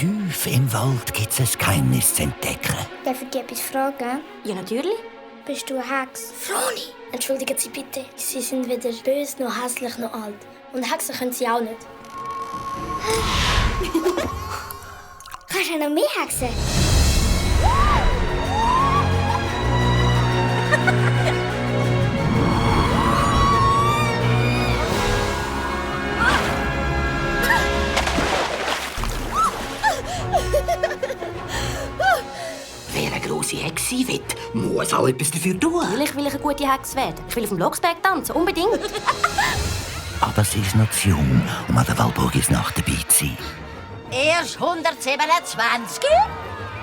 Tief im Wald gibt es ein Geheimnis zu entdecken. Darf ich dich etwas fragen? Ja, natürlich. Bist du eine Hex? Froni! Entschuldigen Sie bitte. Sie sind weder böse, noch hässlich, noch alt. Und Hexen können Sie auch nicht. Kannst du noch mehr Hexen? Wer eine grosse Hexe sein will, muss auch etwas dafür tun. Natürlich will ich eine gute Hex werden. Ich will auf dem Blocksberg tanzen, unbedingt. Aber sie ist noch zu jung, um an der Walpurgisnacht dabei zu sein. Erst 127?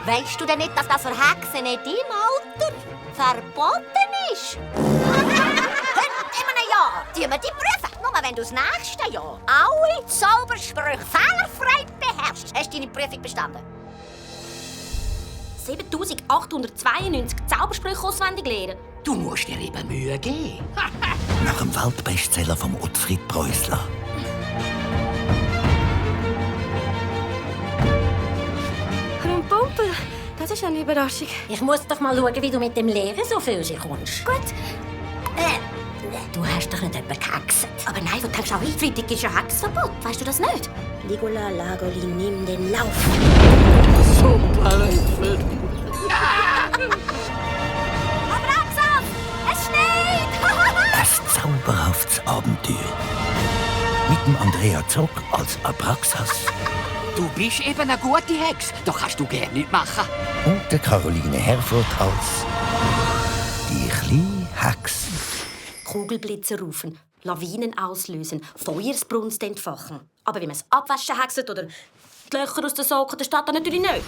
Weißt du denn nicht, dass das für Hexen in deinem Alter verboten ist? In einem Jahr tun wir die Prüfung. Nur wenn du das nächste Jahr alle Zaubersprüche fehlerfrei beherrschst, hast du deine Prüfung bestanden. 7892 Zaubersprüche auswendig lernen. Du musst dir eben Mühe geben. Nach dem Weltbestseller von Ottfried Preußler. Rumpumpe, das ist eine Überraschung. Ich muss doch mal schauen, wie du mit dem Lehren so viel kommst. Gut. Du hast doch nicht jemanden gehext. Aber nein, du denkst auch, Freitag ist ja Hexverbot. Weißt du das nicht? Ligula Lagoli, nimm den Lauf. Super, Leute. Abraxas, es schneit! Ein zauberhaftes Abenteuer. Mit dem Andrea Zock als Abraxas Du bist eben eine gute Hexe. Da kannst du gerne nicht machen. und der Caroline Herfurth als die kleine Hex. Kugelblitze rufen, Lawinen auslösen, Feuersbrunst entfachen. Aber wie man es abwaschen hexet oder die Löcher aus den Socken, der steht da natürlich nicht.